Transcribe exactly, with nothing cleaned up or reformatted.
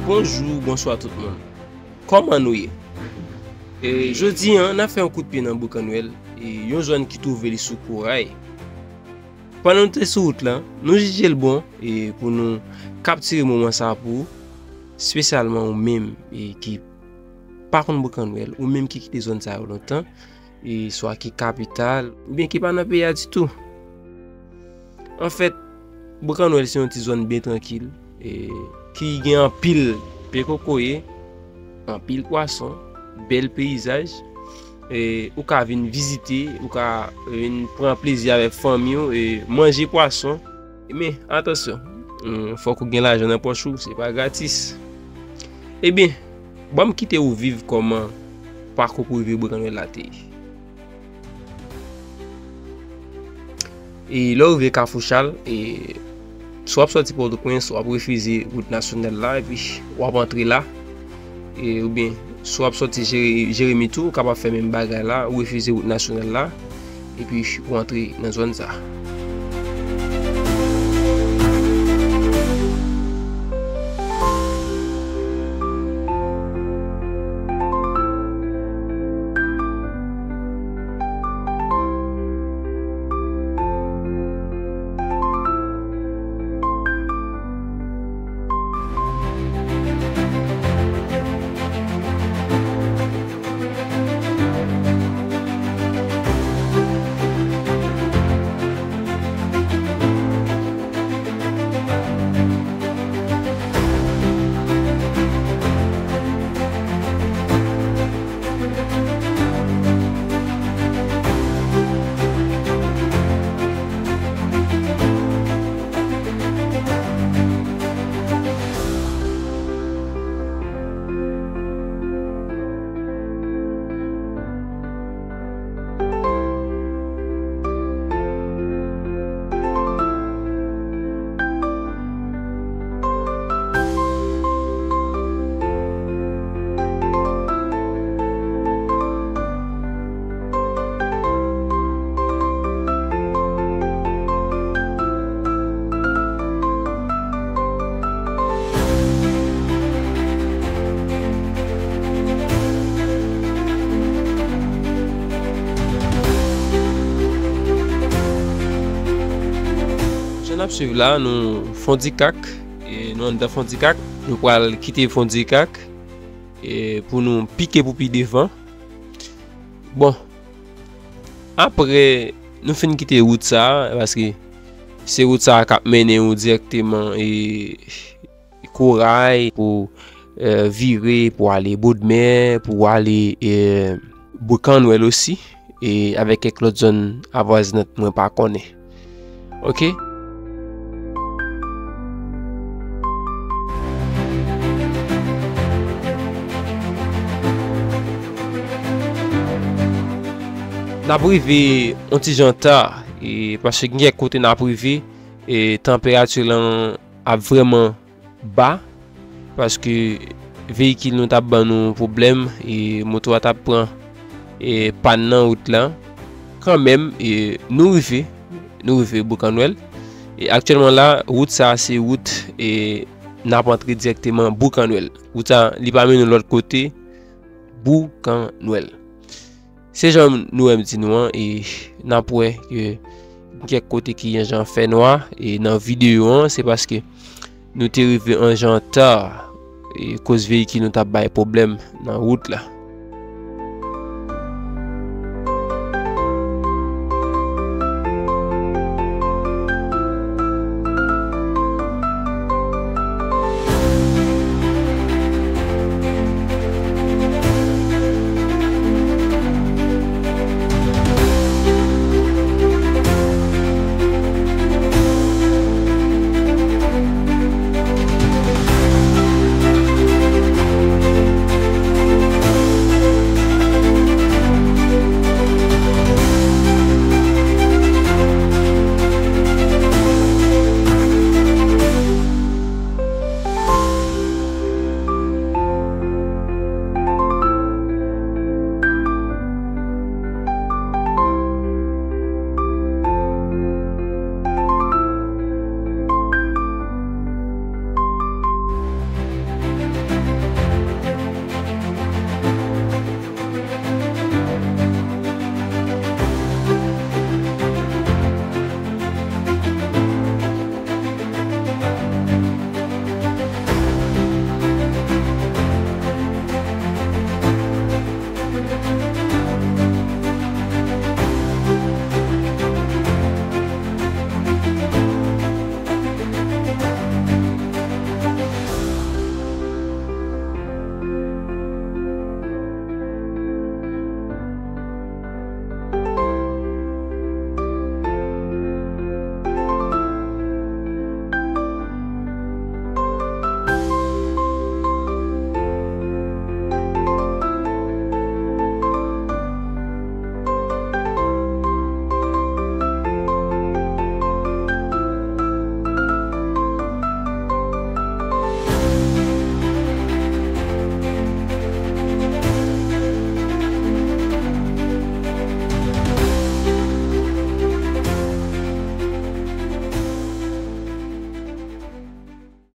Bonjou, bonswa tout moun. Kòman nou ye? E, jodi a, n ap fè yon kout pye nan Boukannwèl, e, yon zòn ki twouve li sou Koray. Pandan nou te sou wout la, nou jije l bon, e, pou nou kaptire moman sa a pou ou, espesyalman ou menm, e, ki pa konn Boukannwèl, ou menm ki kite zòn sa yo lontan, e swa ki kapital, oubyen ki pa nan peyi a ditou. Anfèt, Boukannwèl se yon ti zòn byen trankil, e ki gen anpil pye kokoye, anpil pwason, bèl peyizaj, e ou ka vin vizite, ou ka vin pran plezi avèk fanmi w, e manje pwason. Men, atansyon, hmm, fòk ou gen lajan nan pòch ou, se pa gratis. Ebyen, ban m kite ou viv kòman pakou prive Boukannwèl la te ye. E lè w rive Kafou Chal, e si w ap sòti Pòtoprens, w ap refize wout nasyonal la, epi w ap antre la. E, oubyen, si w ap sòti Jere-, Jeremi tou, ou kapab fè menm bagay la, ou refize wout nasyonal la, epi ou antre nan zòn sa. Jan n ap swiv la, nou Fondikak, e nou anndan Fondikak, nou pral kite Fondikak, e pou nou pike pou pi devan. Bon, apre nou fin kite wout sa a, paske se wout sa a k ap mennen ou dirèkteman, e, Koray, pou, e, vire, pou ale Bodmè, pou ale, e, Boukannwèl osi, e avèk kèk lòt zòn avwazinant mwen pa konnen. Oke? N ap rive yon ti jan ta, e, paske gen kèk kote n ap rive, e, tanperati lan ap vrèman ba, paske veyikil nou t ap ban nou pwoblèm, e moto a t ap pran, e, pàn nan wout la. Kanmenm, e, nou rive, nou rive Boukannwèl. E aktyèlman la, wout sa a se wout, e, n ap antre dirèkteman Boukannwèl. Wout sa a, li pa mennen nou lòt kote, Boukannwèl. Se jan nou wè m di nou an, e n ap wè ke gen kèk kote ki yon jan fè nwa, e nan videyo an, se paske nou te rive yon jan ta, e koz veyikil nou t ap bay pwoblèm nan wout la.